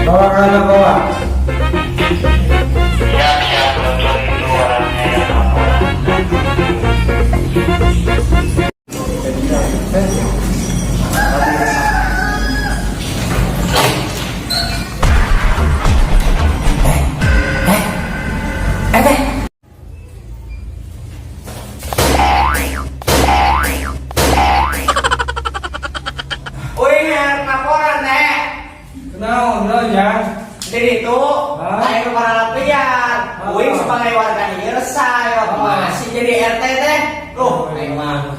Bawa ke dalam bawa. Kenal ya. Jadi itu, saya ke para lapian. Uing sebagai warga ini resah, masih jadi RT teh. Loh, emang.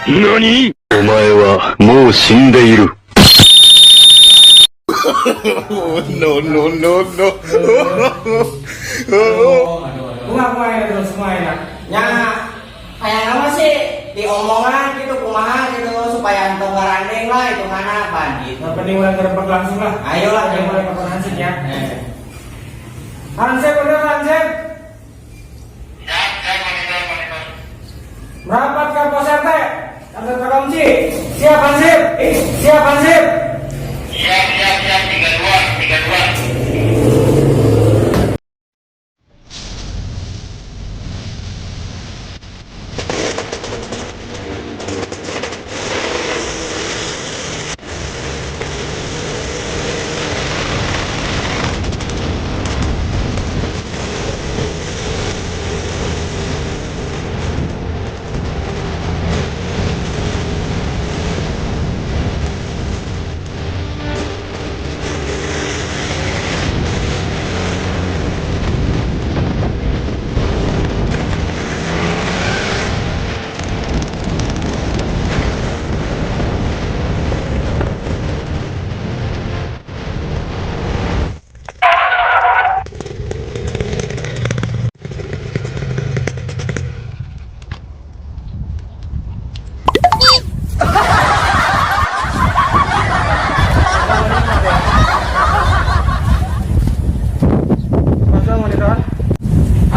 NANI?お前はもう死んでいる。No, no, no, no. Kumaha terus semuanya. Ya, kayak nama sih diomongan gitu, kumaha gitu supaya entong garandeng lah itu mana bandit. Yang penting udah terbang langsung lah. Ayolah, yang mulai pakai Hansip ya. Hansip bener Hansip. Merapat ke pos RT. RT Komsi. Siap Hansip. Siap Hansip. Siap, 32.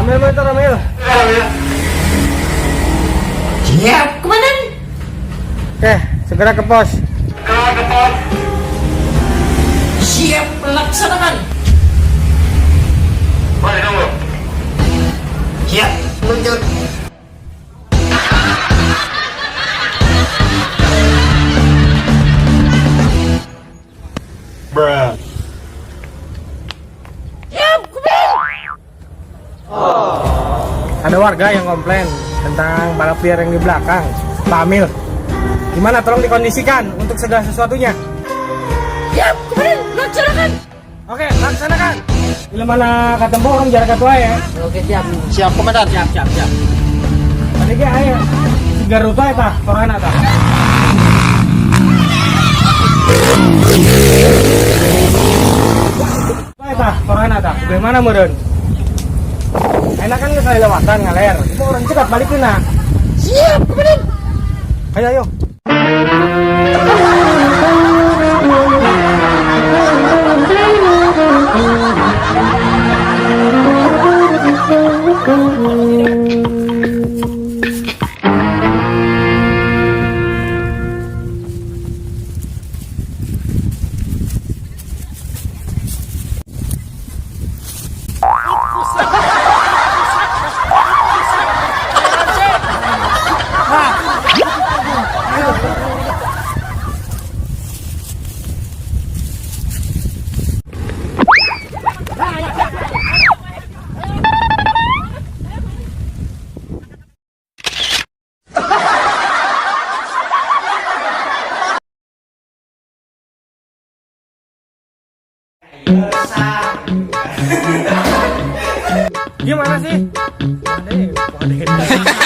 Ambil motor ambil. Siap, komandan. Oke, segera ke pos. Siap, laksanakan. Siap, luncur. Bruh. Ada warga yang komplain tentang balap liar yang di belakang. Pak Amil, gimana? Tolong dikondisikan untuk segala sesuatunya. Siap, komandan, laksanakan. Oke, laksanakan. Bila mana ketemu orang jarak tua ya. Oke, siap. Siap, komandan. Siap. Tadi ke ayo. Tiga rute ya tah, korana tah. Korana tah. Bagaimana meureun? Enak kan sekali lewatan ngaler. Mau orang cepat balik kena. Siap, komandan. Ayo. Gimana sih? Waduh.